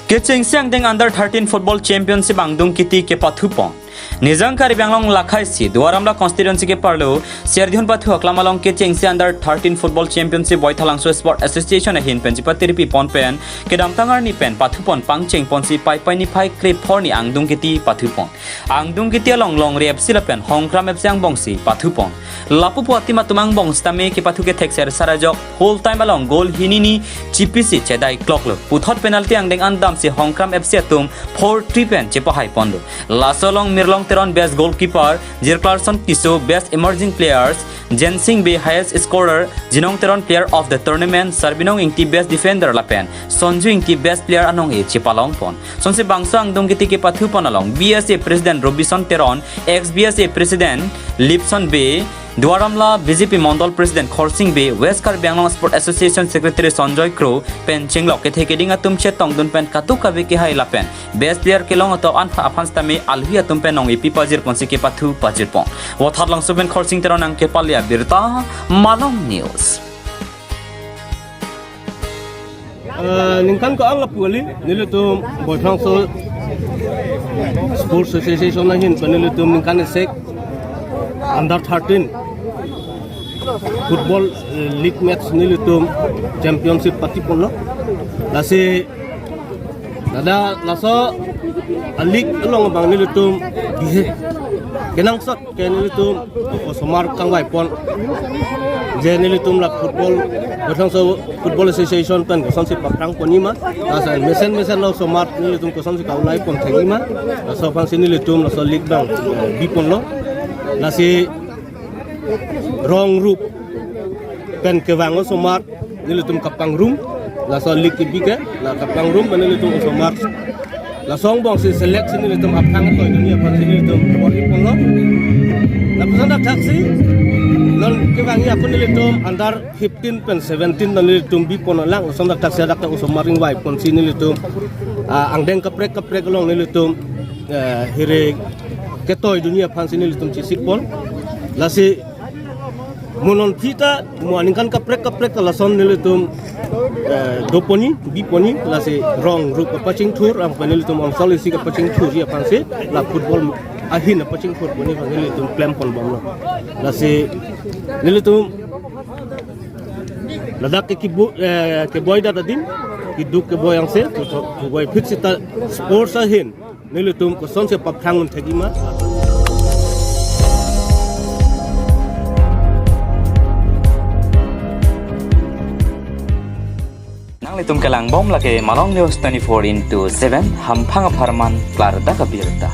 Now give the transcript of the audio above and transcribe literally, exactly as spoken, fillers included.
Kechengsi angdeng under thirteen football championship angdung kiti kepathu pon. Nijang Karbi Anglong lakhai si Duar Amla constituency ke-arlo Serdihun pathu aklam along kechengsi under thirteen football championship Boithalangso Sport Association ahin pen chipatiri pi pon pen kedamtang arni pen pathu pon pangcheng ponsi Paipai niphai krephor ni angdung kiti pathu pon. Angdung kiti along Longri F C lapen Hongkram F C angbong si pathu pon. Lapu pu a-team atum angbong sitame kepathu ke thekser sar ajok full time along goal hini ni chipisi chedai kloklo. Puthot penalty angdeng an damsi Hongkram F C atum four three pen chepahai ponlo. Laso along Mirlong Teron best goalkeeper, Jirklarson Tisso best emerging players, Jensing Bey highest scorer, Jinong Teron player of the tournament, Sarbinong Ingti best defender lapen Sonju Ingti best player anong-e chepalong pon. Sonsi bangso angdung kiti kepathu pon along B S A President Robison Teron, ex B S A President Lipson Bey, Duar Amla B J P Mondol President Khorsing Bey, West Karbi Anglong Sport Association Secretary Sonjoy Kro pen chenglok kethe keding atum chetongdun pen kadokave kehai lapen best player kelong atum an aphan sitame alhi atum pen nong-e pi pajir ponsi kepathu pajir pon. Vothatlangso pen Khorsing Teron nangkepale abirta, Malong News. Eh, ningkan ko-an lapu kali, nelitum Boithalangso Sports Association ahin pen nelitum ningkan isek under thirteen football, eh, league match nelitum championship pati ponlo. Lasi ladak laso a-league along abang nelitum bihe kenangsot ke nelitum osomar kangvai pon. Je nelitum la football, Boithalangso Football Association pen kosonsi paphrang ponji ma, laso mesen mesen la osomar nelitum kosonsi kaulai pon thekji ma, laso aphansi nelitum laso league abang, eh, bi ponlo. Lasi rong rup pen kevang osomar nelitum kapangrum, laso league kebi ke, la kapangrum pen nelitum osomar. Laso angbong si select si nelitum aphrang atoidunji aphansi nelitum bor-i ponlo. Lapuson thakthaksi non kevangji ako nelitum under fifteen pen seventeen pen nelitum bi ponlang, lason thakthaksi dak osomar ingvai ponsi nelitum, ah, angdeng kaprek kaprek along nelitum, eh, hire ketoidunji aphansi nelitum chesik pon. Lasi mo non aphi ta mo aningkan kaprek kaprek ta lason nelitum, eh, do ponji, bi ponji, lasi rong rup kapachingthur, anke nelitum ongsol isi kapachingthurji aphansi, la football ahin kapachingthur ponji aphan nelitum klem pon bomlo. Lasi nelitum ladak ke kibu-, eh, keboi dak adim, keduk keboi angse, keboi phit sita sports ahin nelitum kosonsi paphrang un thekji ma. Nanglitum kelang bom lake Malong News twenty-four into seven, hamphang apharman klardak abirta.